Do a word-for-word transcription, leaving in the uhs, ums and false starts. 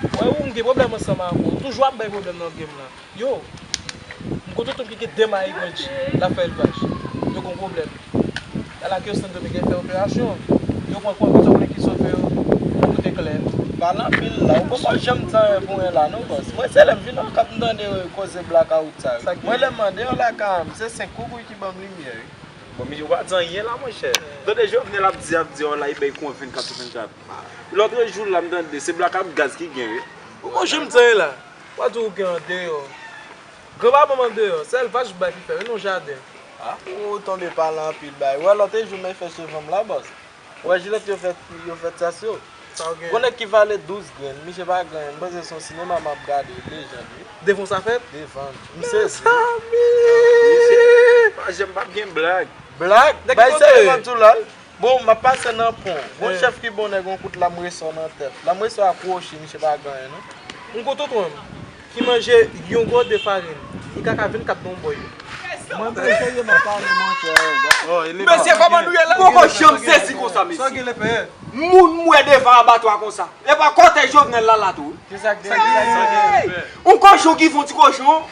Wè ou, m gen pwoblèm ansanm ak ou. Toujou ap bay pwoblèm nan game lan. Yo, m konn tout moun ki gen de mayigwèt, l ap fè elvaj. Yo gon pwoblèm. Ala ke yo Sendomeng fè operasyon. Yo pran konbit, yo konnen ki sòt fè yo. Yo koute klè. Pale anpil la. Ou poko janm di anyen pou mwen la, non, bòs. Mwen, se lè m vin nan kap m tande koze blakawout sa yo. Mwen, lè m mande yo lakay m, se senk koukouy ki ban m limyè, wi. Bon, misye, ou pa di anyen la, monchè. Tande Jovenel ap di, ap di, ò, la, li bay kouran vennkat sou vennkat. Lòt jou la, m tande, se blakawout gaz ki gen, wi. Ou poko janm di anyen la. W a di ou gen andeyò. Granpapa m andeyò, se elvaj bay pou fè, wi, nan jaden. Ah, ou tonbe pale anpil bay. Ou wè lòt jou men fè cheve m la, bòs. Ou wè jilèt yo fè, yo fè tyas yo. Sa w gen? Gon nèg ki vale douz grenn, misye pa gen anyen. M panse se yon sinema m ap gade, lejann, wi. Devan sa fèt? Devan. M sezi. Mezanmi! Misye, pa janm p ap gen blag. Blag? Bay se devan tou la. Bon, m ap pase nan pon. Gon chèf ki bon nèg, yon kout lam resò nan tèt. Lam resò a kwochi, misye pa gen anyen, non. M gon tonton m ki manje yon gode farin, li kaka vennkat nan yon bòy. Mwen, mwen serye, m ap pale, monchè. Mesye, kòman nou ye la? Poko janm sezi konsa, mesye. Moun m wè devan abatwa konsa. E pa kòtèj Jovenel la la tou. Hey! Yon kochon ki fè yon ti kochon.